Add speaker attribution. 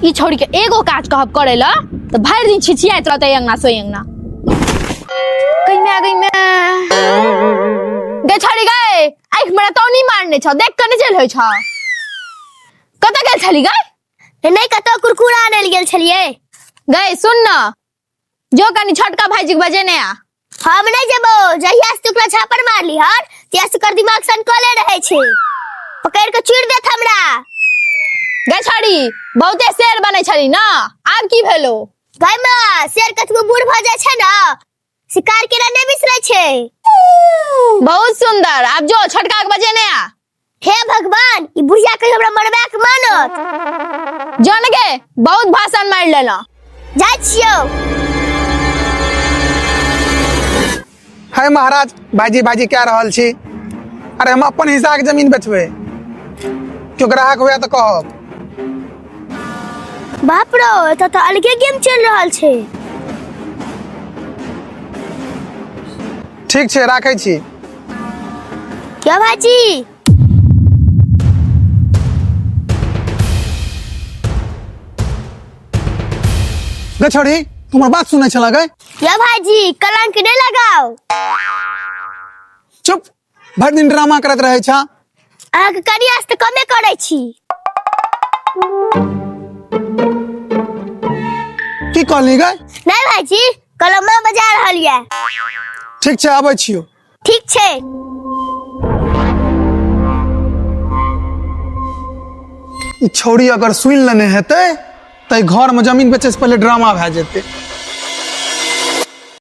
Speaker 1: ई छोड़ी के एगो काज कहब करे ला तो भरि दिन छिछियाइत रहते अंगना सोई अंगना। गई मैं, गई मैं। गे छोड़ी गए, आँख मेरा तो नहीं मारने छौ, देख के नहीं चल होई छौ। कतऽ गेल छली गई?
Speaker 2: नहीं कतौ कुरकुरा आनै लए गेल छलियै।
Speaker 1: गई सुन न, जो कनी छोटका भाईजी के बजेने आ।
Speaker 2: हम नहीं जेबो, जहिया से तू ओकरा झापड़ मारली हन तहिया से ओकर दिमाग सनकले रहै छै, पकड़ के चूर देत हमरा।
Speaker 1: गई छड़ी, बहुते शेर बनै छली ना, आब की भेलो?
Speaker 2: गई माँ, शेर कतबो बूढ़ भऽ जाइ छै ना, शिकार केना नहि बिसरै छै।
Speaker 1: बहुत सुंदर, आब जो छोटका के बजेने आ।
Speaker 2: हे भगवान, ई बुढ़िया कहियो हमरा मरबा के मानत?
Speaker 1: जो न गे, बहुत भाषण मारि लेलौं।
Speaker 2: जाइ छियौ।
Speaker 3: हे महाराज, भाईजी भाईजी कह रहल छी। अरे हम अपन हिस्सा के जमीन बेचबे, क्यों ग्राहक हुए तो कहब।
Speaker 2: बाप रो, एतऽ तऽ अलगे गेम चलि रहल छै।
Speaker 3: ठीक छै, राखै छी।
Speaker 2: क्या भाईजी?
Speaker 3: गे छोड़ी, तुम्हार बात सुनै छला गे।
Speaker 2: क्या भाईजी, कलंक नहीं लगाओ।
Speaker 3: चुप, भरि दिन ड्रामा करैत रहै छा।
Speaker 2: अहाँके कनिया से तऽ कमे करै छी।
Speaker 3: की कहली गे?
Speaker 2: नहीं भाईजी, कलमा बजा रहल ये।
Speaker 3: ठीक छै, आबै छियौ।
Speaker 2: ठीक छै।
Speaker 3: ई छौड़ी अगर सुनि लेने हेतै तऽ घर में जमीन बेचे से पहले ड्रामा भए जेतै।